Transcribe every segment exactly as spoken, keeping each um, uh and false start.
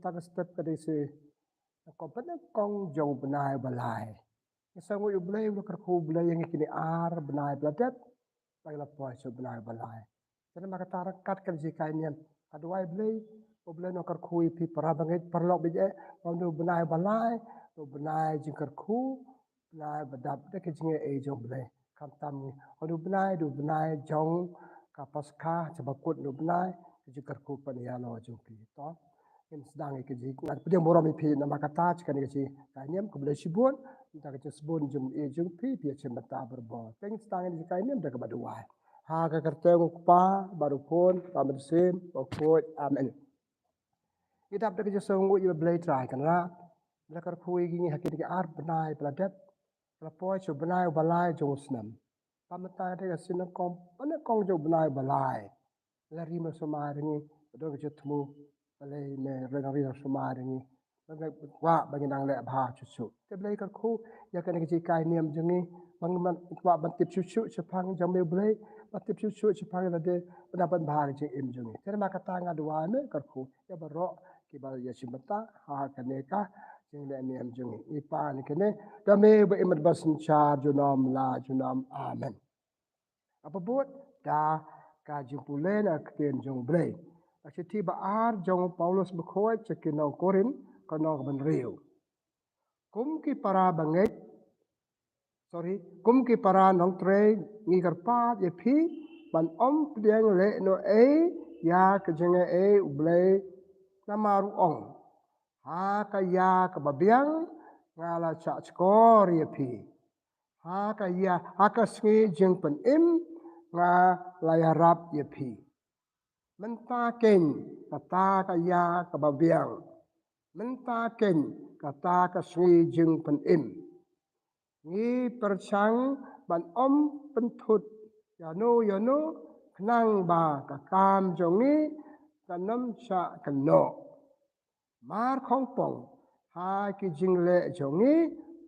Kata ka step ka dei shi na kong, na kong jong u bnai ba lai. Ngi sngew U Blei u la kyrkhu, U Blei ïa ngi kine ar bnai ba la dep, ba ngi la poi sha u bnai ba lai. Te namar kata ryngkat ka jinghikai niam, ka duwai Blei, U Blei un kyrkhu ïa phi para bangeit, paralok bangeit, ba u bnai ba lai u bnai jingkyrkhu, bnai ba dap da ka jingaiei jong U Blei. Khamtam ngi, u bnai, u bnai jong ka Paskha, sha ba kut u bnai ka jingkyrkhu, pynïaid noh jong phi. To ngin sdang ïa ka jingïaid, pdiang burom ïa phi namar kata. Ka jinghikai niam, khublei shibun na ka jingsbun jingmut jong phi, phi ïa shim bynta barabor. Te ngin sdang ïa ka jinghikai niam da kaba duwai. Ha ka kyrteng u Kpa bad u Khun bad u Mynsiem Bakhuid. Amen. Ngi dap da ka jingsngewnguh ïa U Blei Trai Kynrad ba la kyrkhu ïa ngi ha kine ki ar bnai ba la dep, ba la poi sha u bnai ba lai jong u snem. Ba mynta ka dei ka shi na kong, ba na kong jong u bnai ba lai. La ri mar sumar ïa ngi, ba don ka jingthmu, ba lei ne ri na ri mar sumar ïa ngi. Ba ngi kwah ba ngin nang leh bha shuh shuh. Te Blei kyrkhu ïa kane ka jinghikai niam jong ngi, ba ngin kwah ban tip shuh shuh shaphang jong me U Blei, ban tip shuh shuh shaphang lade, ban nang pynbha ka jingim jong ngi. Te namar kata nga duwai, me kyrkhu ïa baroh kiba ïa shim bynta ha kane ka jingleh niam jong ngi. I Kpa, ïa kane da me ba im bad ba synshar junom la junom. Amen. Ngan ïa bud da ka jingpule na ka ktien jong U Blei. Ka shithi ba ar jong u Paulus bakhuid sha ki nong Korinth, ka lynnong ba hynriew. Kum ki para bangeit, sorry, kum ki para nongtrei ngi kyrpad ïa phi ban ym pdiang lehnohei ïa ka jingaiei U Blei, namar u ong: Ha ka ïa kaba biang nga la shahshkor ïa phi. Ha ka ïa, ha ka sngi jingpynim nga la ïarap ïa phi. Mynta keiñ kata ka ïa kaba biang. Mynta keiñ kata ka sngi jingpynim. Ngi pyrshang ban ym pynthut ïano ïano khnang ba ka kam jong ngi kan ym shah kynnoh. Mar khongpong, ha ki jingleh jong ngi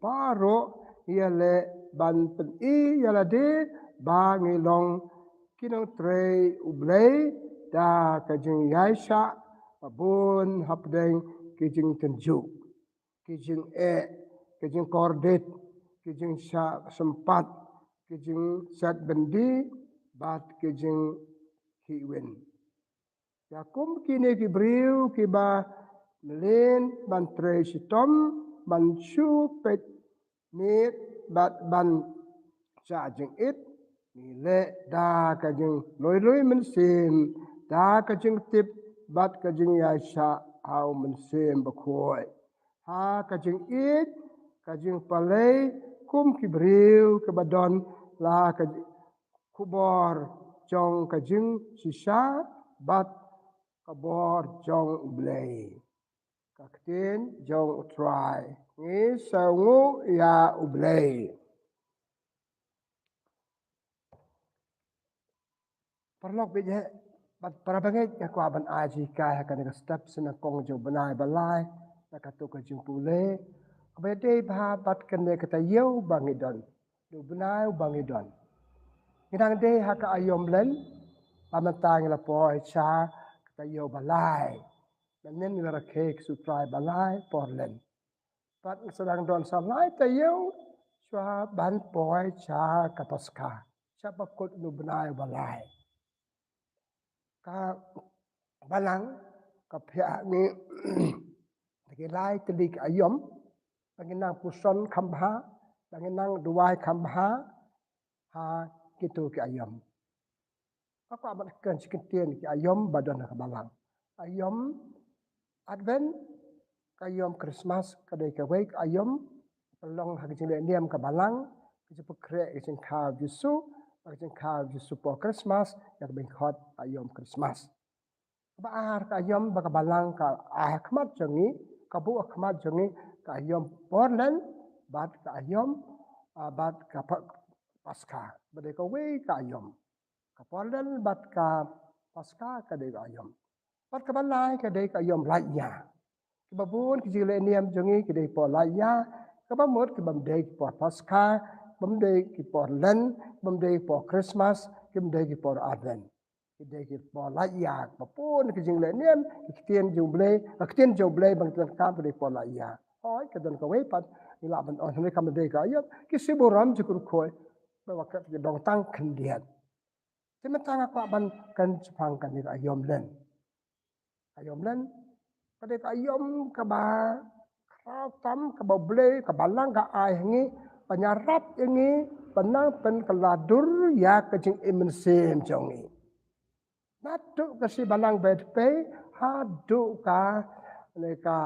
baroh ngi ïaleh ban pyni ïa lade ba ngi long ki nongtrei U Blei da ka jingïaishah ba bun hapdeng ki jingtynjuh, ki jingeh, ki jingkordit, ki jingshah sympat, ki jingshad byndi bad ki jingkhih win. Ïa kum kine ki briew kiba mlien ban trei shitom, ban shu peit miet bad ban shah jingit, ngi leh da ka jinglui lui mynsiem, da ka jingtip bad ka jingïaishah ha u Mynsiem Bakhuid. Ha ka jingïeit, ka jingpalei, kum ki briew kiba don la ka khubor jong ka jingshisha bad ka bor jong U Blei. Ka ktien jong U Trai. Ngi sngewnguh ïa U Blei. Paralok bangeit bad para bangeit, nga kwah ban ai jinghikai ha kane ka step shi na kong jong u bnai ba lai, na kato ka jingpule kaba dei bha bad kane ka taïew ba ngi don, u bnai uba ngi don. Ngi dang dei ha ka aïom Lent, ba mynta ngi la poi sha ka taïew ba lai. Mynnin ngi la rakhe ki sutrai ba lai por Lent. Bad ngi sa dang don sa lai taïew shuwa ban poi sha ka Paskha, sha ba kut u bnai ba lai. Ka Balang ka pynïaid ngi da ki lai tylli ki aïom, ba ngin nang puson kham bha, ba ngin nang duwai kham bha ha kito ki aïom. Nga kwah ban kren shi kyntien ki aïom ba don ha ka Balang. Aïom Advent, ka aïom Christmas, ka dei kawei ka aïom pynlong ha ka jingleh niam ka Balang, ka jingpynkhreh ka jingkha Jisu, ka jingkha Jisu por Christmas, ïa ka bynkhot aïom Christmas. Kaba ar, ka aïom ba ka Balang ka ai ha khmat jong ngi, ka buh ha khmat jong ngi, ka aïom por Lent bad ka aïom, ah, bad ka Pa-, Paskha. Ba dei kawei ka aïom. Ka por Lent bad ka Paskha ka dei ka aïom. Bad kaba lai ka dei ka aïom Laiñia. Kiba bun ki jingleh niam jong ngi ki dei por Laiñia, kaba mut ki bym dei ki por Paskha, bym dei ki por Lent, bym dei ki por Christmas, ki bym dei ki por Advent. Dei ki por lait ïa, ba pun ki jingleh niam, ki ktien jong U Blei, ki ktien jong U Blei ba ngi donkam, ka dei por lait ïa. Hooid, ka don kawei pat, ngi lah ban ong hynrei kam dei ka aïom, ki siburam jukut khoi, ba wa ka dong tang khyndiat. Te mynta nga kwah ban kren shaphang kane ka aïom len. Aïom len, ka dei ka aïom kaba khraw tam, kaba U Blei, ka Balang ka ai ha ngi, ban ïarap ïa ngi, ban nang pynkylla dur ïa ka jingim mynsiem jong ngi. Naduh ka Shi Balang Beit Pei, haduh ka, ne ka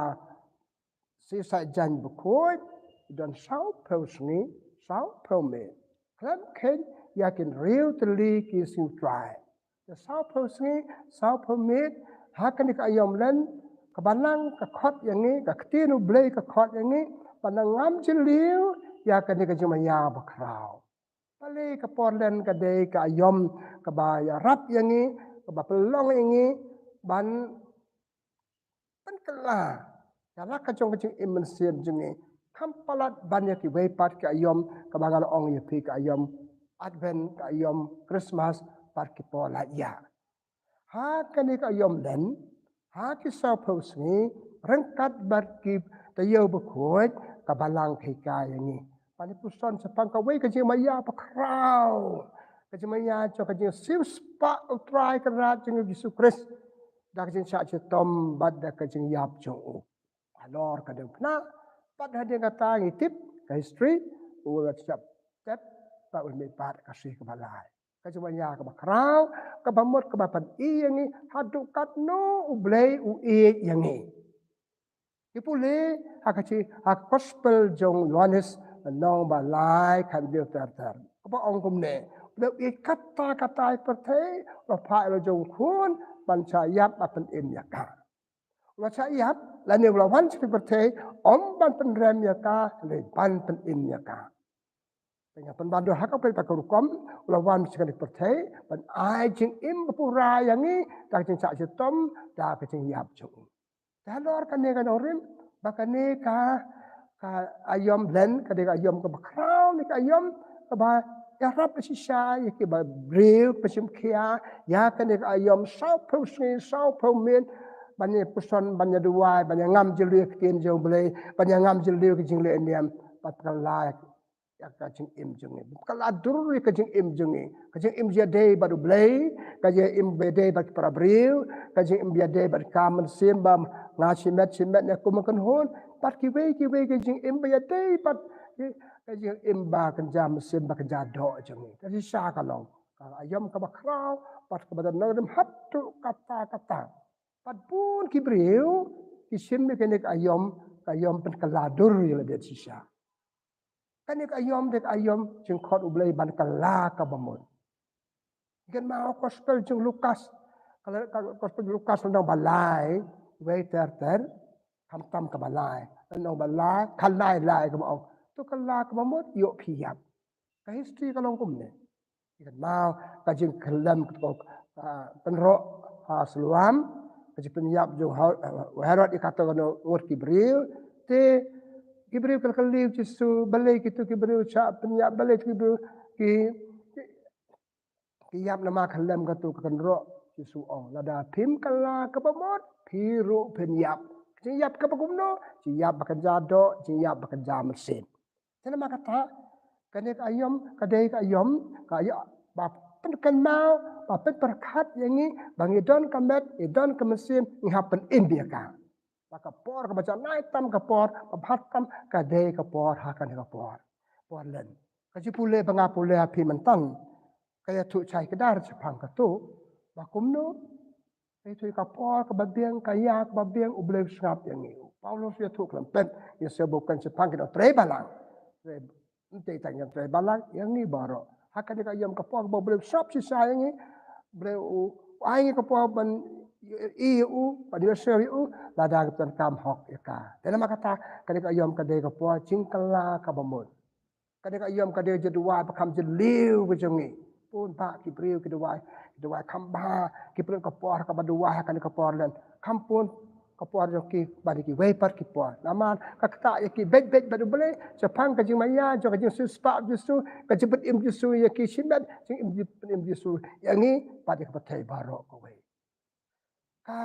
Shi Saitjaiñ Bakhuid, don sawphew sngi, sawphew miet. Khlem kheiñ ïa ki hynriew tylli ki sngi U Trai. Te sawphew sngi, sawphew miet, ha kane ka aïom len, ka Balang ka khot ïa ngi, ka ktien U Blei ka khot ïa ngi, ban nang ngam jylliew ïa kane ka jingmaïa bakhraw. Balei ka por len ka dei ka aïom kaba ïarap ïa ngi, kaba pynlong ïa ngi, ban pynkylla ïa la ka jong ka jingim mynsiem jong ngi. Kham palat ban ïa kiwei pat ki aïom kaba nga la ong ïa phi, ka aïom Advent, ka aïom Christmas, bad ki por lait ïa. Ha kane ka aïom len, ha ki sawphew sngi, ryngkat bad ki taïew bakhuid, ka Balang ka hikai ïa ngi ban ïa puson shaphang kawei ka jingmaïa bakhraw, ka jingmaïa jong ka jingsiewspah U Trai Kynrad jong ngi U Jisu Khrist, da ka jingshah shitom bad da ka jingïap jong u. Halor ka diengphna, bad hadien kata ngi tip ka history, u la shah tep, bad u la mihpat ha ka sngi kaba lai. Ka jingmaïa kaba khraw, kaba mut, kaba pyni ïa ngi haduh katno U Blei u ïeit ïa ngi. Ngi pule ha ka shi, ha ka Gospel jong u Ïohannes, lynnong ba lai, khathynñiew ter ter, kaba ong kumne: U Blei u ïeit katta katta ïa ka pyrthei, u la phah ïa la u jong u Khun ban shah ïap, ban pynim ïa ka. U la shah ïap, lane u la wan sha ka pyrthei, ym ban pynrem ïa ka, hynrei ban pynim ïa ka. Te nga pynban dur ha kawei pat ka rukom, u la wan sha ka pyrthei ban ai jingim bapura ïa ngi, da ka jingshah shitom, da ka jingïap jong u. Te halor kane ka nongrim, ba kane ka, ka aïom len, ka dei ka aïom kaba khraw, ne ka aïom kaba ïarap shisha ïa kiba briew, ba shim khia ïa kane ka aïom sawphew sngi, sawphew miet, ban ïa puson, ban ïa duwai, ban ïa ngam jylliew ïa ka ktien jong U Blei, ban ïa ngam jylliew ïa ka jingleh niam, bad kylla ïa ka jingim jong ngi, kylla dur ïa ka jingim jong ngi, ka jingim ba ïadei bad U Blei, ka jingim ba ïadei bad ki para briew, ka jingim ba ïadei bad ka mynsiem ba nga shimet shimet ne kum kynhun, bad kiwei kiwei ka jingim ba ïadei bad ka jingim ba kynja mynsiem, ba kynja doh jong ngi. Ka shisha ka long ka aïom kaba khraw, bad kaba don nongrim haduh katta katta. Bad bun ki briew ki shim ïa kane ka aïom, ka aïom pynkylla dur ïa lade shisha. Kane ka aïom dei ka aïom jingkhot U Blei ban kylla kaba mut. Ngan mut ha ka Gospel jong u Lukas, ka, ka Gospel jong u Lukas lynnong ba lai, wei ter ter, khamtam kaba lai, lynnong ba lai, ka lai lai kaba ong: To kylla kaba mut, ïoh phi ïap. Ka history ka long kumne. Ngan mut ka jingkhyllem ka, ah, kynroh, ah, Siloam, ka jingpynïap jong Her-, Herod ïa kato kano ngut ki briew, te ki briew ki la kylli U Jisu, balei kito ki briew shah pynïap, balei kito ki briew ki, ki, ki ïap, namar khyllem kato ka kynroh. U Jisu ong: Lada phim kylla kaba mut, phi ruh phin ïap. Ka jingïap kaba kumno? Jingïap ba kynja doh, jingïap ba kynja mynsiem. Te namar kata, kane ka aïom ka dei ka aïom, ka aïom ba pynkynmaw, ba pynpyrkhat ïa ngi ba ngi don ka met, ngi don ka mynsiem, ngi hap pynim ïa ka. Ba ka por kaba janai tam, ka por ba bha tam, ka dei ka por, ha kane ka por, por len. Ka jingpule ba nga pule ha phi mynta, ka ïathuh shai kdar shaphang kato, ba kumno, ka ïathuh ïa ka por kaba biang, ka ïa kaba biang, U Blei u sngap ïa ngi. U Paulus u ïathuh khlem pep, ïa sngewbha ban kren shaphang ki nongtrei balang. Trei, ym dei tang ïa ngi trei balang, ïa ngi baroh. Ha kane ka aïom ka por kaba U Blei u sngap shisha ïa ngi, U Blei u ai ïa ngi ka por ban ïohi ïa u, ban ïohsngew ïa u, lada ngi donkam hok ïa ka. Te namar kata, kane ka aïom ka dei ka por jingkylla kaba mut. Kane ka aïom ka dei ka jingduwai ba kham jylliew ka jong ngi. Bun bah ki briew ki duwai, ki duwai kham bha, ki pynlut ka por kaba duwai ha kane ka por len. Kham bun, ka por jong ki bad ïa kiwei pat ki por. Namar ka ktah ïa ki beit beit bad U Blei shaphang ka jingmaïa jong ka jingsiewspah Jisu, ka jingpynim Jisu ïa ki shimet, jingpynim Jisu ïa ngi bad ïa ka pyrthei baroh kawei. Ka,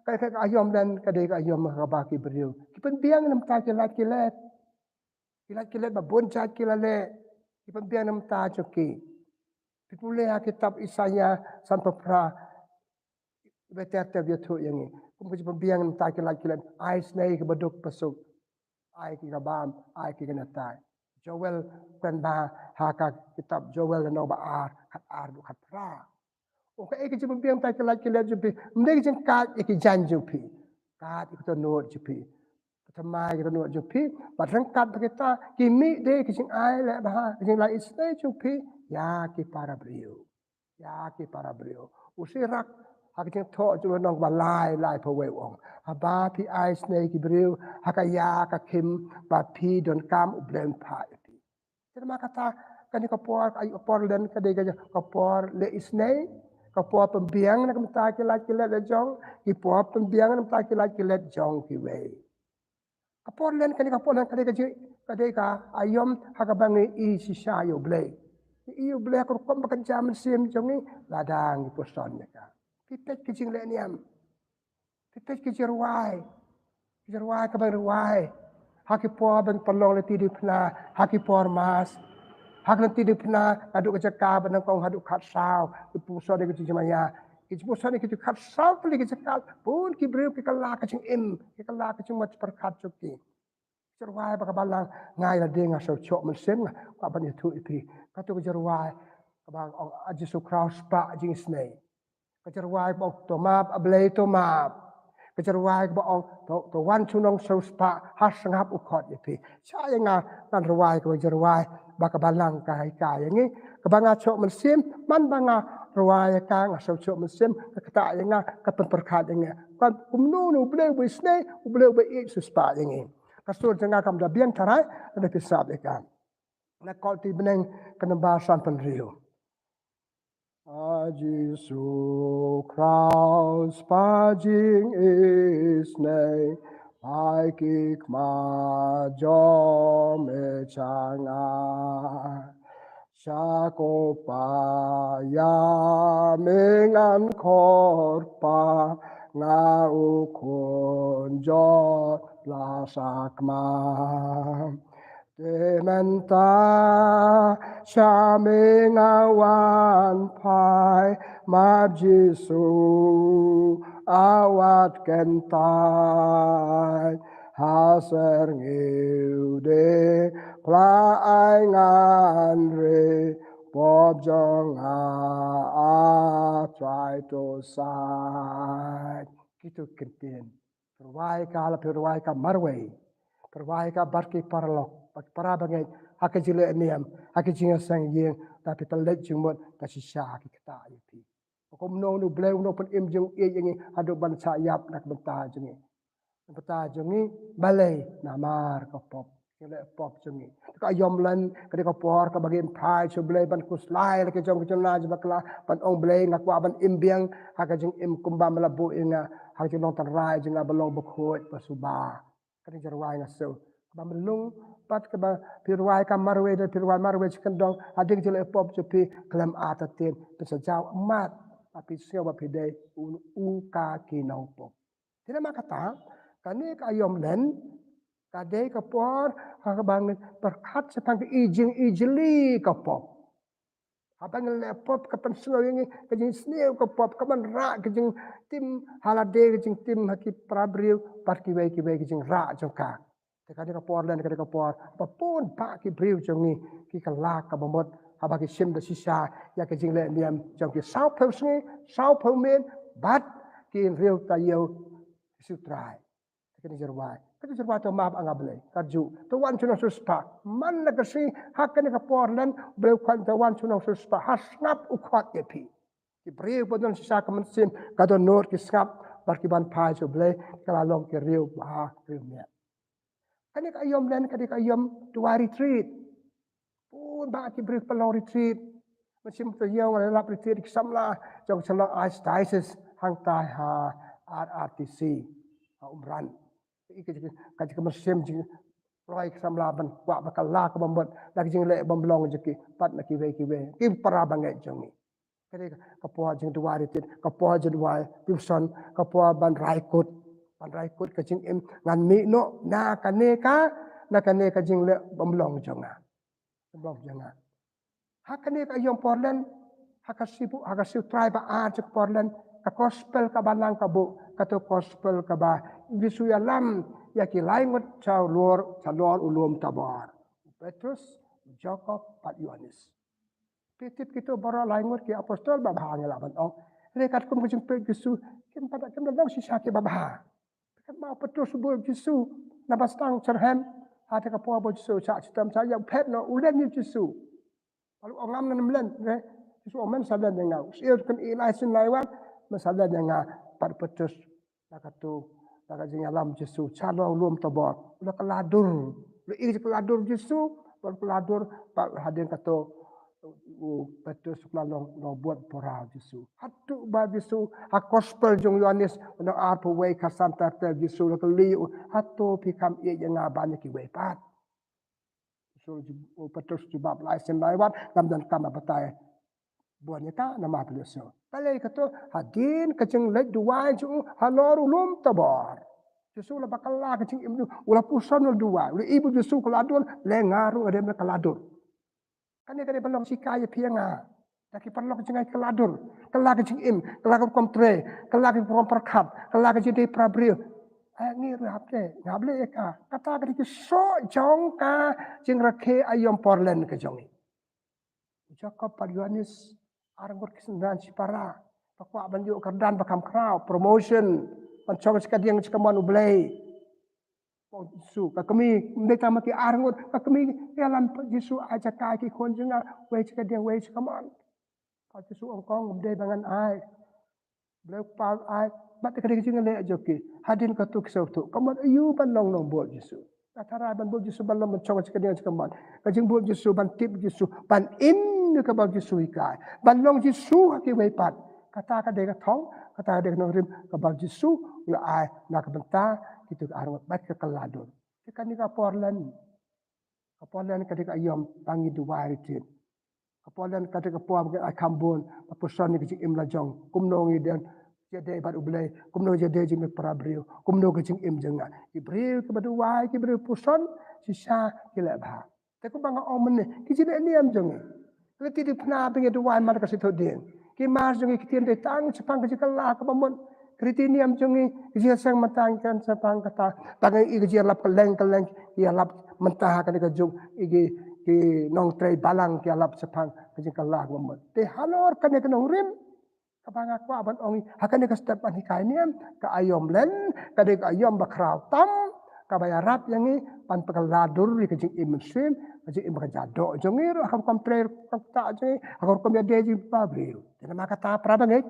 ka, ka, ka aïom len ka dei ka aïom kaba ki briew ki pynbiang na bynta ki lait ki let. Ki lait ki let ba bun jait ki la leh, ki pynbiang na bynta jong ki. Phi pule ha kitab Isaïah sanphew phra, ba ter ter ba ïathuh ïa ngi kum ka jingpynbiang na bynta ki lait ki let. Ai isynei ki baduk basuk, ai ki ka bam, ai ki ka natai. Joel kren ba ha ka kitab Joel lynnong ba ar, khat ar haduh khat phra. O, kaei ka jingpynbiang na bynta ki lait ki let jong phi? Ym dei ka jingkait ïa ki jaiñ jong phi, kait ïa ka dohnud jong phi. Ka thymmai ka dohnud jong phi, bad ryngkat bad kita ki mih de ka jingai leh bha, ka jinglait isynei jong phi ïa ki para briew. Ïa ki para briew. U Sirak ha ka jingthoh jong u lynnong ba lai, laiphew wei u ong, haba phi ai isynei ki briew ha ka ïa ka khim ba phi donkam, U Blei un phah ïa phi. Te namar kata, kane ka por, ai, ka por len ka dei ka, ka por leh isynei, ka por pynbiang na ka bynta ki lait ki let la jong, ki por pynbiang na ka bynta ki lait ki let jong kiwei. Ka por len kane, ka por len ka dei ka jing, ka dei ka aïom ha kaba ngi ïohi shisha ïa U Blei. Ngi ïohi U Blei ha ka rukom ba kynja mynsiem jong ngi lada ngi puson ïa ka. Phi peit ka jingleh niam. Phi peit ka jingrwai. Ka jingrwai kaba ngi rwai ha ki por ba ngi pynlong lynti diengphna, ha ki por Mass. Ha ka lynti diengphna naduh ka jaka ba nyngkong haduh khatsaw, ki puson ïa ka jingmaïa. Ki puson ïa ka jingkhatsaw tylli ki jaka, bun ki briew ki kylla ka jingim, ki kylla ka jingmut pyrkhat jong ki. Ka jingrwai ba ka balang, nga ïa lade nga sngewshoh mynsiem, nga kwah ban ïathuh ïa phi. Kato ka jingrwai kaba ong, A Jisu Khrist, spah jingisynei. Ka jingrwai kaba ong, to map, A Blei to map. Ka jingrwai kaba ong, to, to wan shnong sngewspah, ha sngap u khot ïa phi. Sha ïa nga, ngan rwai kaba jingrwai ba ka balang ka hikai ïa ngi. Kaba nga shoh mynsiem, man ba nga rwai ïa ka, nga sngewshoh mynsiem, ka ktah ïa nga, ka pynpyrkhat ïa nga. Kumno, kumno U Blei uba isynei, U Blei uba ïeit sngewspah ïa ngi. Ka sur jong nga kam da biang tharai, lada phi sngap ïa ka. Na Kolte bneng ka nambar sanphew hynriew. A Jisu Khrist, spah jingisynei, phai ki khmat jong me sha nga. Sha ko Pa ïa me ngan khot, Pa, nga u khun jong la sakma. Te mynta sha me nga wan phai, map Jisu, a wat kyntait. Ha syrngiew de pla ai ngan ri, pop jong nga a Trai to sait. Kito ki ktien. Pyrwai ka, la pyrwai ka marwei. Pyrwai ka bad ki paralok, bad ki para bangeit, ha ka jingleh niam, ha ka jingïaseng ïing, da phi pynleit jingmut, da shisha ki ktah ïa phi. Kumno U Blei un nang pynim jingïeit ïa ngi, haduh ban shah ïap na ka bynta jong ngi. Na ka bynta jong ngi, balei? Namar ka pop. Ka leh pop jong ngi. Ka aïom len, ka dei ka por kaba ngin phai sha U Blei ban khuslai la ki jong ki jong na jong bakla, ban ong Blei nga kwah ban im biang ha ka jingim kumba me la buh ïa nga, ha ka jinglong tynrai jong nga ba long bakhuid basuba. Ka dei jingrwai nga shu. Kaba mlung pat kaba phi rwai ka marwei, da phi rwai marwei shi kyndong, hadien ka jingleh pop jong phi, khlem artatien, phin sa jaw ummat, ba phi sngew ba phi dei u, u ka ki nongpop. Te namar kata, kane ka aïom len, ka dei ka por, ha kaba ngin pyrkhat shaphang ka i jing i jli ka pop. Haba ngin leh pop ka pynsngew ïa ngi ka jingsniew ka pop, ka ban rah ka jingtim ha lade, ka jingtim ha ki para briew, bad kiwei kiwei ki jingrah jong ka. Te kane ka por len, kane ka por ba bun bah ki briew jong ngi ki kylla kaba mut haba ki shim da shisha ïa ka jingleh niam jong ki sawphew sngi, sawphew miet, bad ki riew taïew ki siew trai. Te kane jingrwai, kane jingrwai to map ïa nga Blei, ka juh. To wan shnong sngewspah. Man la ka sngi ha kane ka por len, Blei u khot to wan shnong sngewspah, ha sngap u khot ïa phi. Ki briew ba don shisha ka mynsiem, ka dohnud ki sngap, bad ki ban phai sha U Blei, ka la long ki riew bha, riew miat. Kane ka aïom len, kane ka aïom duwai retreat. Bun bah ki briew ki pynlong retreat. Mynsiem to ïoh nga la lap retreat ki samla jong ka Shillong Archdiocese hangtai ha R R T C. Umran. Ka jingkmen shym jingpoi ka samla ban kwah ba ka la ka bamut na ka jingleh bamlong jong ki pat na kiwei kiwei ki para bangeit jong ngi. Kane ka por jingduwai retreat, ka por jingduwai puson, ka por ban rai kut, ban rai kut ka jingim ngan mih noh na kane ka, na kane ka jingleh bamlong jong nga. Bamlong jong nga. Ha kane ka aïom Portland, ha ka shu, ha ka shu trai ba ar jong Portland, ka gospel kaba lang ka buh, kato gospel kaba Jisu ïalam ïa ki lai ngut sha lor, sha lor u lum Tabor. Petrus, Jakob bad Ïohannes. Phi tip kito baroh lai ngut ki apostol babha ngi lah ban ong. Hynrei katkum ka jingpeit Jisu, kim pat, kim da long shisha ki babha. Katba u Petrus u buh Jisu na ba sdang syrhem, ha kata ka por ba Jisu shah shitom shah ïa u phet noh, u len ïa Jisu. Bad u ong ngam, ngam len, re. Jisu u ong men sa len ïa nga. U syier kan i lai sien lai wat, men sa len ïa nga. Pat u Petrus, la kato, la ka jingïalam Jisu sha lor u lum Tabor. U la kylla dur. U la i kylla dur Jisu, u la kylla dur, pat hadien kato u Petrus u la long, long bud para Jisu. Hato ba Jisu, ha gospel jong Ïohannes, nang arphew wei khatsan ter ter Jisu la kylli u, hato phi kham ïeit ïa nga ban ïa kiwei pat. Jisu, u Petrus u jubab lai sien lai wat, ngam donkam ban batai bun ïa ka namar phi la sngew. Balei kato, hadien ka jingleit duwai jong u halor u lum Tabor. Jisu la ba kylla ka jingim jong u, u la puson u la duwai, u la i bad Jisu kylla dur, lei nga ruh nga dei ban kylla dur. Kane ka dei ban long shikai ïa phi ïa nga. Da ki paralok jong nga ki kylla dur, kylla ka jingim, kylla ka rukom trei, kylla ka rukom pyrkhat, kylla ka jingdei para briew. Eh, ngi ruh hap te, nga hap leh ïa ka. Kata ka dei ki soh jong ka jingrakhe aïom Portland ka jong ngi. U Jakob bad Ïohannes, ar ngut ki synran shipara, ba kwah ban ïoh kyrdan ba kham khraw, promotion, ban shong sha ka dieng sha kamon U Blei. Ong Jisu, ka kmie, ym dei tang ma ki ar ngut, ka kmie ïalam pat Jisu, ai jaka ïa ki khun jong nga, wei sha ka dieng, wei sha kamon. Ka Jisu ong kong, ym dei ba ngan ai. Blei Kpa ai, bad ka dei ka jingleh jong ki. Hadien kato ki sngewthuh, ka mut aïu ban long nongbud Jisu. Ka tharai ban bud Jisu ban long ban shong sha ka dieng sha kamon. Ka jingbud Jisu ban tip Jisu, ban im ïa kaba Jisu hikai. Ban long Jisu ha kiwei pat. Kata ka dei ka thong, kata ka dei ka nongrim kaba Jisu u la ai na ka bynta kito ki ar ngut bad ka kylla dur. Te kane ka Portland. Ka Portland ka dei ka aïom ba ngi duwai retreat. Ka Portland ka dei ka por ba ngi ai kham bun, ba puson ïa ka jingim la jong. Kumno ngi dang ïadei bad U Blei, kumno ïadei jingmut para briew, kumno ka jingim jong nga. Ki briew kiba duwai, ki briew puson, shisha ki leh bha. Te kumba nga ong mynne, ki jingeh niam jong ngi. Ki lynti diengphna ba ngi duwai man ka sithuh dien. Ki mass jong ngi ki ktien dei tang shaphang ka jingkylla kaba mut. Ki riti niam jong ngi, ki jingseng mynta kan shaphang kata. Tang i ki jingïalap kylleng kylleng, ki ïalap mynta ha kane ka juk, i ki, ki nongtrei balang ki ïalap shaphang ka jingkylla kaba mut. Te halor kane ka nongrim, kaba nga kwah ban ong, ha kane ka step ban hikai niam, ka aïom Len, ka dei ka aïom ba khraw tam, kaba ïarap ïa ngi ban pynkylla dur ïa ka jingim mynsiem, ka jingim ba kynja doh jong ngi ruh, ha ka rukom trei rukom ktah jong ngi, ha ka rukom ïadei jong ngi bad briew. Te namar kata para bangeit,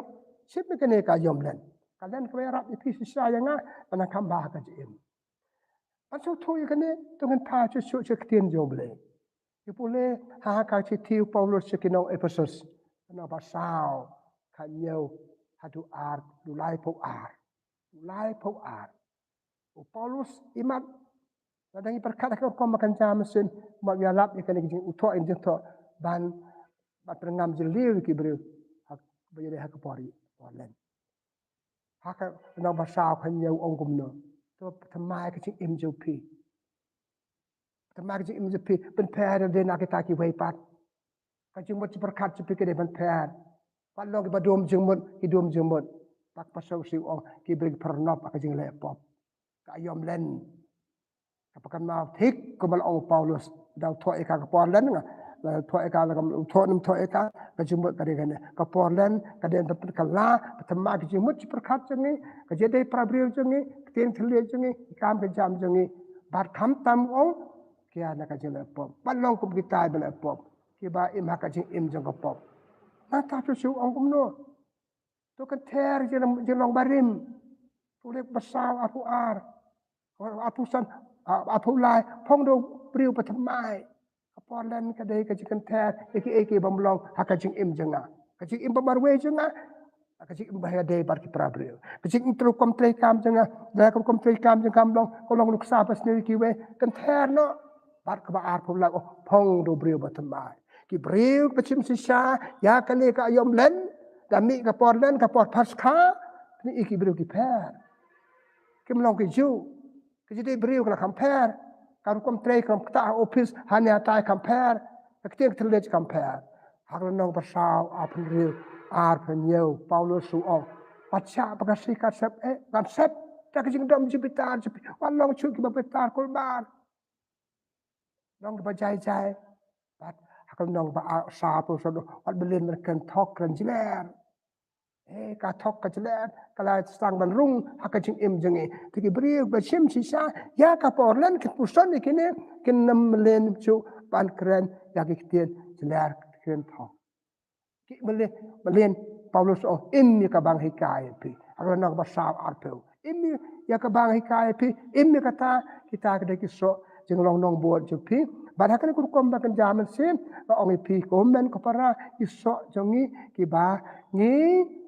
shim ïa kane ka aïom Len. Ka Len kaba ïarap ïa phi shisha ïa nga ban nang kham bha ha ka jingim. Ban sngewthuh ïa kane, to ngin phai shuh shuh sha ka ktien jong U Blei. Ngi pule ha ka shithi u Paulus sha ki nong Ephesus. Lynnong ba saw, khathynñiew haduh ar, u laiphew ar. U laiphew ar. U Paulus imat, lada ngi pyrkhat ha ka rukom ba kynja mynsiem, ma u ïalap ïa kane ka jing, u thoh ïa ka jingthoh ban, ban pynngam jylliew ïa ki briew ha, ba ïadei ha ka por, por Len. Ha ka lynnong ba saw khathynñiew u ong kumno. To thymmai ka jingim jong phi. Thymmai ka jingim jong phi, pynpher ïa lade na kita kiwei pat. Ka jingmut jingpyrkhat jong phi ka dei pynpher. Pat long kiba dum jingmut, ki dum jingmut. Bad ka Pastor Siew u ong, ki briew ki paralok ha ka jingleh pop. Ka aïom Len. Kaba kynmaw thik kumba la ong u Paulus, da u thoh ïa ka ka por Len nga, la thoh ïa ka, la ka, u thoh nym thoh ïa ka, ka jingmut ka dei kane. Ka por Len ka dei ban pynkylla, ban thymmai ka jingmut jingpyrkhat jong ngi, ka jingïadei para briew jong ngi, ka ktien thylliej jong ngi, ka kam ka jam jong ngi. Bad khamtam ong, ki ïa na ka jingleh pop. Ban long kum kita ba leh pop, kiba im ha ka jingim jong ka pop. Nangta Jisu u ong kumno? To kynther jinglong, jinglong barim. Philip ba saw arphew ar. Arphew san, arphew lai, phong da u briew ba thymmai. Ka por Len ka dei ka jingkynther ïa kiei kiei ba ym long ha ka jingim jong nga. Ka jingim ba marwei jong nga. Ka jingim ba ïadei bad ki para briew. Ka jingim ka rukom treikam jong nga, da ka rukom treikam jong nga kam long, ka long nuksa ba sniew ïa kiwei, kan ther noh. Bad kaba arphew, la ong phong da u briew bathymmai. Ki briew ba shim shisha ïa kane ka aïom len, da mih ka por len, ka por Paskha, kine ki briew ki pher. Kim long ki Jiw. Ki jingdei briew ka la kham pher. Ka rukom trei kam ktah ha ophis, ha ne ha tai kam pher. Ka ktien ka thylliej kam pher. Ha ka lynnong ba saw, arphew hynriew, arphew hynñiew, Paulus u ong, wat shah ba ka shi kan sep, eh, kan sep da ka jingdom jingbitar jong phi. Wat long shuh kiba bitar kulmar. Long kiba jai jai. Bad ha ka lynnong ba ar, saw, arphew saw, wat mlien ban kren thok kren jler. Eh, ka thok ka jler ka la sdang ban rung ha ka jingim jong ngi. Te ki briew ba shim shisha ïa ka por len, kin puson ïa kine, kin ym mlien shuh ban kren ïa ki ktien jler, ktien thok. Ki mlien, mlien, Paulus u ong, im ïa kaba nga hikai ïa phi. Ha ka lynnong ba saw, arphew. Im ïa kaba nga hikai ïa phi, im ïa kata, kita ki dei ki soh jinglong nongbud jong phi. Bad ha kane ka rukom ba kynja mynsiem, nga ong ïa phi, ko hynmen ko para, ki soh jong ngi kiba ngi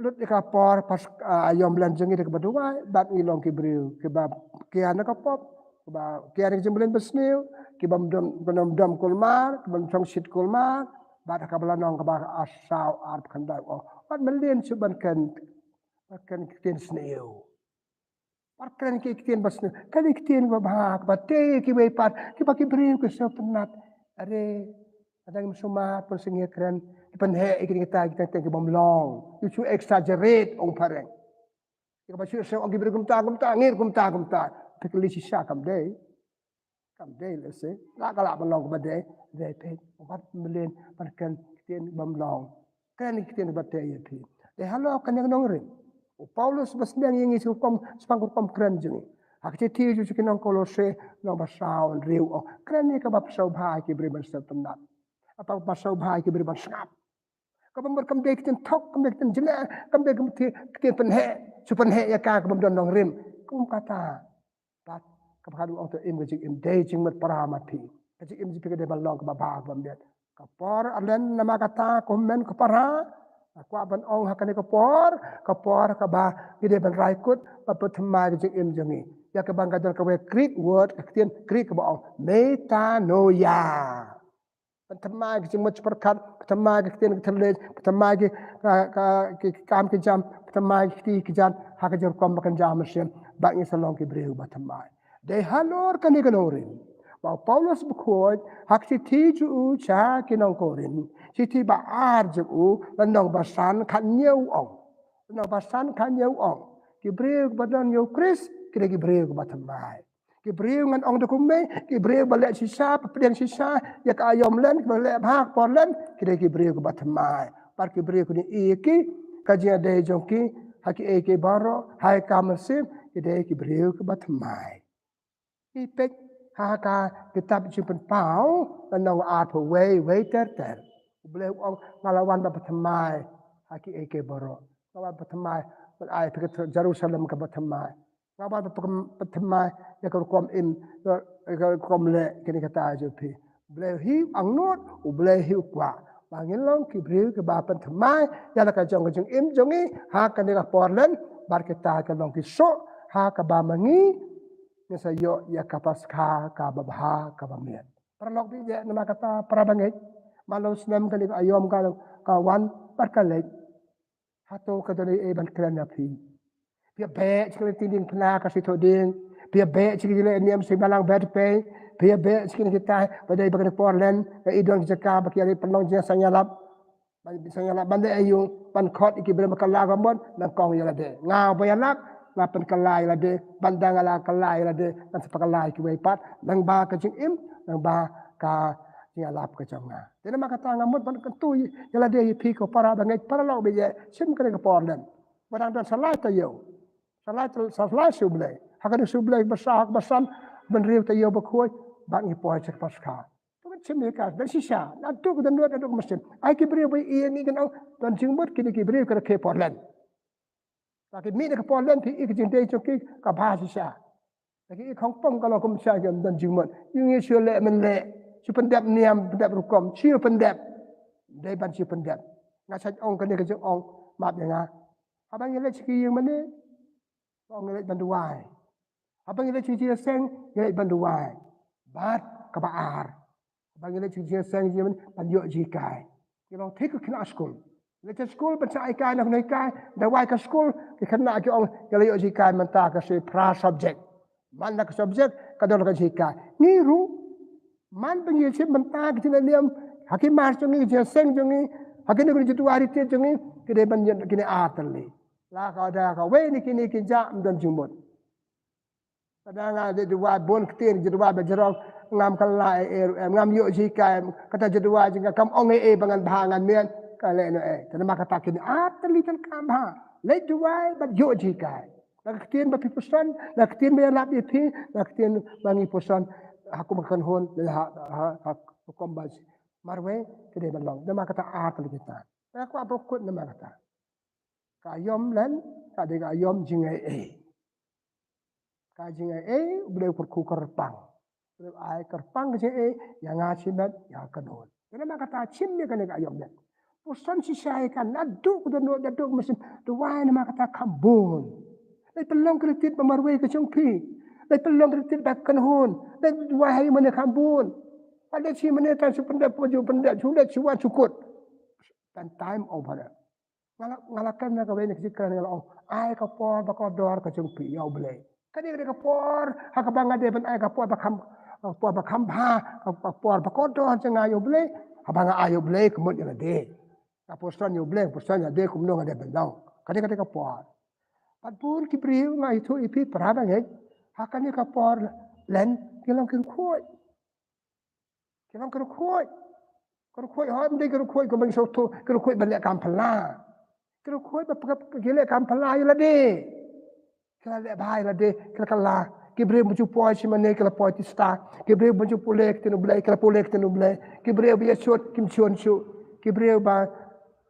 lut ïa ka por Pas-, ah, aïom len jong ngi da kaba duwai, bad ngi long ki briew kiba kiar na ka pop, kiba kiar na ka jingmlien basniew, kibym dom, kibym dom kulmar, kibym shong shit kulmar. Bad ha kaba lynnong kaba saw, arphew khyndai, oh, wat mlien shuh ban kren, ban kren ki ktien sniew. Wat kren ki ktien basniew, kren ki ktien babha, kaba tei ïa kiwei pat, kiba ki briew ki sngewtynnat. Are, lada ngim sumar, pynsngew kren, ki pynheh ïa kine kita, kita, kita kibym long. You should exaggerate, ong phareng. Ïa kaba shu shu ong ki briew kumta, kumta, ngir kumta, kumta. Te kylli shisha, kam dei. Kam dei lehse. La ka lah ban long kaba dei, dei peit. Wat mlien ban kren ktien bym long. Kren ktien ba tei ïa phi. Dei halor kane ka nongrim u Paulus ba sneng ïa ngi sha ka rukom, shaphang ka rukom kren jong ngi. Ha ka shithi jong ki nong Kolose, lynnong ba saw, hynriew, ong, kren ïa kaba sngewbha ïa ki briew ban sngewtynnat. Kaba sngewbha ïa ki briew ban sngap. Kaba mut kam dei ktien thok, kam dei ktien jler, kam dei ktien, ktien pynheh, shu pynheh ïa ka, kaba ym don nongrim. Kum kata. Bad kaba khadduh, ong, to im ka jingim dei jingmut para ma phi. Ka jingim jong phi ka dei ban long kaba bha, kaba miat. Ka por len, namar kata, ko hynmen ko para, nga kwah ban ong ha kane ka por, ka por kaba ngi dei ban rai kut, ban pynthymmai ka jingim jong ngi. Ïa kaba nga don kawei Greek word, ka ktien Greek kaba ong metanoia. Pynthymmai ka jingmut jingpyrkhat, pynthymmai ka ktien ka thylliej, pynthymmai ki, ka, ka, ki, ki kam ki jam, pynthymmai ki kti ki jat, ha ka jingrukom ba kynja mynsiem, bad ngin sa long ki briew ba thymmai. Dei halor kane ka nongrim ba u Paulus bakhuid, ha ka shithi jong u sha ki nong Korinth, shithi ba ar jong u, lynnong ba san, khathynñiew, ong. Lynnong ba san, khathynñiew, ong, ki briew ba don ïa u Khrist, ki dei ki briew ba thymmai. Ki briew, ngan ong da kumne, ki briew ba leh shisha, ba pdiang shisha ïa ka aïom len, ki ba leh bha ka por len, ki dei ki briew kiba thymmai. Bad ki briew kine, ïa ki, ka jingïadei jong ki ha kiei kiei baroh, ha ka mynsiem, ki dei ki briew kiba thymmai. Ngi peit ha ka kitab Jingpynpaw, lynnong arphew wei, wei ter ter. U Blei u ong, nga la wan ban pynthymmai ha kiei kiei baroh. Nga wan pynthymmai, ban ai phi ka Jerusalem kaba thymmai. Nga wan pynthymmai ïa ka rukom im, ïa ka rukom leh, kine kita jong phi. U Blei hi u angnud, U Blei hi u kwah ba ngin long ki briew kiba pynthymmai ïa la ka jong ka jingim jong ngi ha kane ka por len, bad kita ki long ki soh ha kaba ma ngi ngin sa ïoh ïa ka Paskha kaba bha, kaba miat. Paralok baieit, namar kata, para bangeit, man la u snem kane ka aïom ka, ka wan bad ka leit. Hato ka don ei ei ban kren ïa phi? Phi ïa beh sha kane ka diengphna ka sithoh dieng. Phi ïa beh sha kane ka leh niam sha balang bad phi. Phi ïa beh sha kane kita, ba dei ba kane ka por len, ka i don ka jaka ba ki ïa leit pynlong jingsngewlap. Ban sngewlap ban leh aïu, ban khot ïa ki briew ba kylla ka mut, nyngkong ïa lade. Nga ba ïalap, nga pynkylla ïa lade, ban da nga la kylla ïa lade, ngan sa pynkylla ïa kiwei pat, lyngba ka jingim, lyngba ka jingïalap ka jong nga. Te namar kata nga mut ban kyntu ïa lade ïa phi ko para bangeit, paralok baieit, shim kane ka por len. Ba dang don sa lai taïew. Sa lai, sa lai sha U Blei. Ha kane sha U Blei ba saw, ha kaba san, ban hynriew taïew bakhuid, bad ngi poi sha ka Paskha. To ngin shim ïa ka, don shisha, naduh ka dohnud, naduh ka mynsiem. Ai ki briew ba ïeit ngi, kin ong, don jingmut kine ki briew ki rakhe por len. Ba ki mih na ka por len, phi i ka jingdei jong ki ka bha shisha. Ba ki i khongpong ka long kum shisha, ki don jingmut. Ïa ngi shu leh men leh, shu pyndep niam, pyndep rukom, shu pyndep. Dei ban shu pyndep. Nga sa ong kane ka jingong, map ïa nga. Haba ngi leit sha ki ïing mane, ong ngi leit ban duwai. Haba ngi leit sha ki jingïaseng, ngi leit ban duwai. Bad kaba ar, haba ngi leit sha ki jingïaseng, jingmane, ban ïoh jinghikai. Ngi long thik ki khynnah skul. Leit sha skul ban sa hikai na khynnah hikai, duwai ka skul, ki khynnah ki ong, ngi la ïoh jinghikai mynta ka shi phra subject. Man la ka subject, ka don ka jinghikai. Ngi ruh, man ba ngi shim bynta ka jingniam, ha ki mass jong ngi, ka jingïaseng jong ngi, ha kine ki jingduwai retreat jong ngi, ki dei ban ïoh kine ar tylli. La ka da kawei na kine ki jingmut. Ka da nga dei duwai bun ktien, jingduwai ba jrong, ngam kylla ei ei ruh em, ngam ïoh jinghikai em, kata jingduwai jong nga kam ong ei ei ba ngan bha ngan mian, ka leh noh ei. Te namar kata kine ar tylli te kam bha. Leit duwai bad ïoh jinghikai. Na ka ktien ba phi puson, na ka ktien ba ïalap ïa phi, na ka ktien ba ngi puson, ha kum ka kynhun, ha, ha, ha, ha kum ba marwei, te dei ban long. Namar kata ar tylli kita. Nga kwah ban kut namar kata. Ka aïom len, ka dei ka aïom jingaiei. Ka jingaiei, U Blei u kyrkhu kyrpang. U Blei u ai kyrpang ka jingaiei, ïa nga shimet, ïa ka kynhun. Te namar kata shim ïa kane ka aïom len. Puson shisha ïa ka, naduh ka dohnud, naduh ka mynsiem, duwai namar kata kham bun. Leit pynlong ka retreat ba marwei ka jong phi. Leit pynlong ka retreat ba kynhun. Leit duwai ha ïing mane kham bun. Leit sha ïing mane tang shu pyndep, shu pyndep, shu leit shu wan shu kut. Spend time over there. Nga la, nga la kren na kawei na ka jingkren nga la ong, ai ka por ba kordor ka jong phi ïa U Blei. Ka dei, ka dei ka por ha kaba nga dei ban ai ka por ba kham, ka por ba kham bha, ka, ka por ba kordor jong nga ïa U Blei. Haba nga ai ïa U Blei ka mut ïa lade. Nga puson ïa U Blei, nga puson ïa lade kumno nga dei ban long. Ka dei, ka dei ka por. Bad bun ki briew nga ïathuh ïa phi para bangeit, ha kane ka por len ki long ki riewkhuid. Ki long ki riewkhuid. Ki riewkhuid hooid, ym dei ki riewkhuid kumba ngi sngewthuh, ki riewkhuid ba leh kam phylla. Ki riewkhuid ba, ba, ba ki leh kam phylla ïa lade. Ki la leh bha ïa lade, ki la kylla. Ki briew ba ju poi shi mane ki la poi tista. Ki briew ba ju pule ktien U Blei, ki la pule ktien U Blei. Ki briew ba ïashun, kim shun shuh. Ki briew ba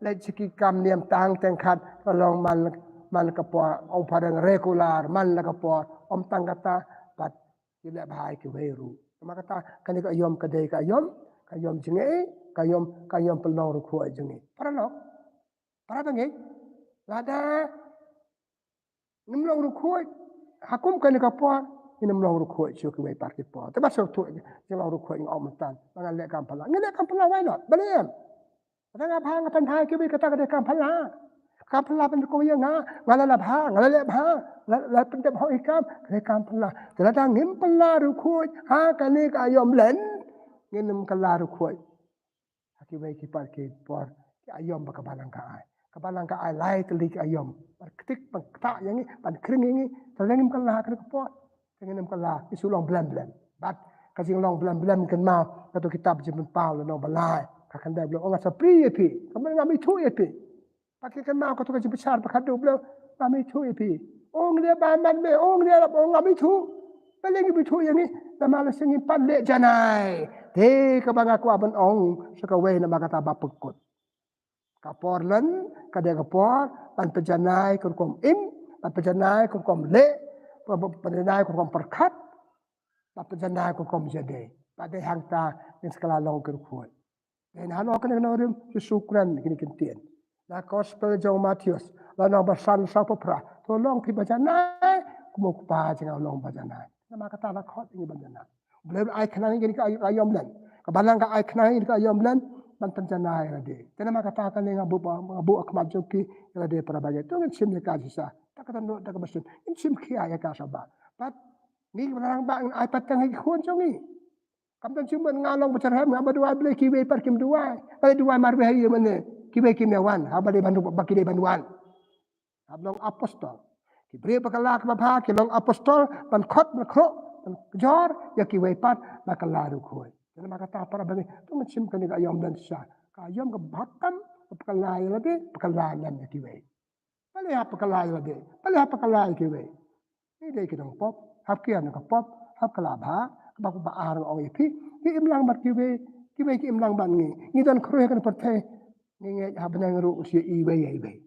leit sha ki kam niam tang teng khat, ka long man, man ka por, ong phareng regular, man la ka por, ym tang kata, bad ki leh bha ïa kiwei ruh. Namar kata, kane ka aïom ka dei ka aïom, ka aïom jingaiei, ka aïom, ka aïom pynlong riewkhuid jong ngi. Paralok, para bangeit, lada ngim long riewkhuid ha kum kane ka por, ngin ym long riewkhuid shuh kiwei pat ki por. Te ba sngewthuh, ngin long riewkhuid, nga ong mynta, ba ngan leh kam phylla. Ngin leh kam phylla, why not? Balei em? Kata nga bha, nga pynbha ïa kiwei, kata ka dei kam phylla. Kam phylla ban kyrkhu ïa nga, nga la leh bha, nga la leh bha, la, la pyndep hok ïa ki kam, ka dei kam phylla. Te lada ngim phylla riewkhuid ha kane ka aïom len, ngin ym kylla riewkhuid ha kiwei ki pat ki por, ki aïom ba ka Balang ka ai. Ka Balang ka ai lai tylli ki aïom ban ktik, ban ktah ïa ngi, ban khring ïa ngi. Te lada ngim kylla ha kane ka por, te ngin ym kylla, ngi shu long blem blem. Bad ka jinglong blem blem, kynmaw kato ka kitab Jingpynpaw lynnong ba lai, ka khyndai, U Blei u ong, nga sa plie ïa phi, ka mut ngam ithuh ïa phi. Bad ki kynmaw kato ka Jingpynshai ba khatduh, U Blei u ong, ngam ithuh ïa phi. Ong leh ba man me, ong leh, ong ngam ithuh. Balei ngim ithuh ïa ngi? Namar lehse ngim pat leh janai. Te kaba nga kwah ban ong sa kawei namar kata ba pynkut. Ka por len ka dei ka por ban pynjanai ka rukom im, ban pynjanai ka rukom leh, ban pynjanai ka rukom pyrkhat, ban pynjanai ka rukom ïadei. Bad dei hangta ngin sa kylla long ki riewkhuid. Dei na halor kane ka nongrim Jisu u kren kine ki ktien. Na gospel jong u Mathaios, lynnong ba san, saw phew phra. To long phi ba janai, kum u Kpa jong nga u long ba janai. Namar kata la khot ïa ngi ban janai. U Blei u ai khnang ïa ngi ka aïom len. Ka Balang ka ai khnang ïa ngi ka aïom len ban pynjanai ïa lade. Te namar kata kane nga buh, nga buh ha khmat jong phi ïa lade para bangeit. To ngin shim ïa ka shisha. Da ka dohnud, da kaba shisien. Ngin shim khia ïa ka shabar. Bad ngi ki rangbah ngin ai pateng ha ki khun jong ngi. Kam don jingmut nga long ba jar hem, nga ba duwai, balei kiwei pat kim duwai? Balei duwai marwei ha ïing mane? Kiwei kim ïa wan, ha ba dei ban, ba ki dei ban wan. Hap long apostol. Ki briew ba kylla kaba bha ki long apostol, ban khot, ban khroh, ban kjor ïa kiwei pat ba kylla riewkhuid. Te namar kata para bangeit, to ngin shim kane ka aïom len shisha. Ka aïom kaba bha tam, ba kylla ïa lade, ba kylla len ïa kiwei. Balei hap kylla ïa lade? Balei hap kylla ïa kiwei? Ngi dei ki nongpop, hap kiar na ka pop, hap kylla bha. Kaba, kaba ar nga ong ïa phi, ngi im lang bad kiwei, kiwei ki im lang bad ngi. Ngi don khrui ha kane ka pyrthei, ngi ngeit ha bneng ruh shu iwei ïa iwei.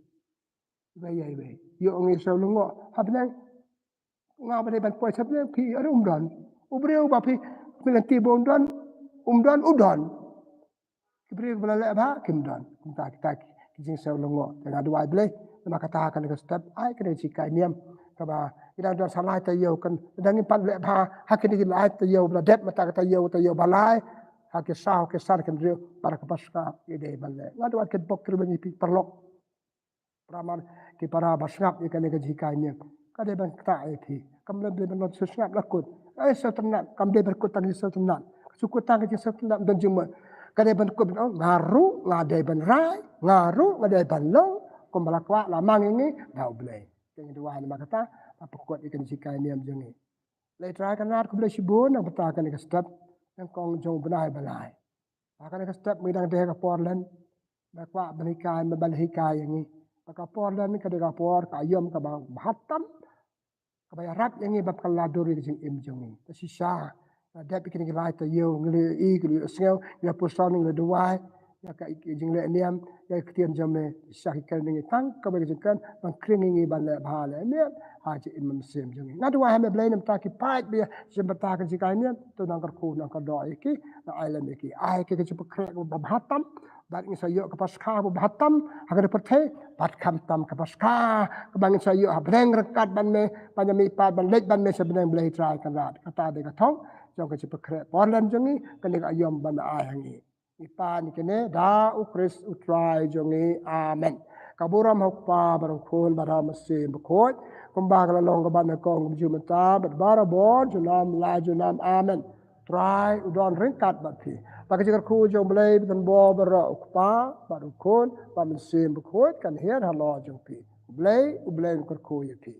Iwei ïa iwei. Ïoh ngi shu lyngngoh ha bneng. Nga ba dei ban poi sha bneng, phi ruh um don. U briew ba phi, phi lynti ba um don, um don, u don. Ki briew ba la leh bha kim don. Kumta kita ki, jingsngew lyngngoh. Te nga duwai Blei namar kata ha kane ka step ai kane ka jinghikai niam kaba ngi dang don sa lai taïew, kan dang ngim pat leh bha ha kine ki lai taïew ba la dep, mynta ka taïew, taïew ba lai, ha ki saw ki san ki hynriew, para kaba sngap ngi dei ban leh. Nga duwai ki bok ki rymmen ïa phi paralok, para mar, ki para ba sngap ïa kane ka jinghikai niam. Ka dei ban ktah ïa phi. Kam dei ban long sngap la kut. Ai sngewtynnat, kam dei ban kut tang sngewtynnat. Shu kut tang ka jingsngewtynnat, don jingmut. Ka dei ban kut, oh, nga ruh nga dei ban rai, nga ruh nga dei ban long kumba la kwah, la mang ïa ngi da U Blei. Te ngi duwai namar kata, ba pynkut ïa kane ka jinghikai niam jong ngi. Lei Trai Kynrad, khublei shibun na ka bynta kane ka step nyngkong jong u bnai ba lai. Ha kane ka step ngi dang dei ha ka por lehse ba kwah ban hikai, ban hikai ïa ngi. Ba ka por lehse ka dei ka por, ka aïom kaba bha tam, kaba ïarap ïa ngi ban kylla dur ïa ka jingim jong ngi. Te shisha la dep ïa kine ki lai taïew, ngi la ïohi, ngi la ïohsngew, ngi la puson, ngi la duwai ïa ka jingleh niam, ïa ka ktien jong me. Shisha ki kren ïa ngi tang kaba ka jingkren ban khring ïa ngi ban leh bha leh miat ha ka jingim mynsiem jong ngi. Nga duwai ha me Blei namar ki paid ba ïa shim bynta ka jinghikai niam, to nang kyrkhu nang kyrdoh ïa ki, nang ai lem ïa ki. Ai ki ka jingpynkhreh kaba bha tam, bad ngin sa ïoh ka Paskha ba bha tam ha kane ka pyrthei, bad khamtam ka Paskha kaba ngin sa ïoh ha bneng ryngkat bad me, ban ïamih pat, ban leit bad me sha bneng, Blei Trai Kynrad. Kata dei ka thong jong ka jingpynkhreh por lehse jong ngi, kane ka aïom ba me ai ha ngi. Ngi pan ïa kine da U Khrist U Trai jong ngi. Amen. Ka burom ha U Kpa bad U Khun bad ha U Mynsiem Bakhuid, kumba ka la long, ka ban, ka nyngkong, kumjuh mynta bad barabor, junom la junom. Amen. Trai u don ryngkat bad phi. Bad ka jingkyrkhu jong U Blei ba don bor baroh, U Kpa bad U Khun bad U Mynsiem Bakhuid, kan hiar halor jong phi. U Blei, U Blei un kyrkhu ïa phi.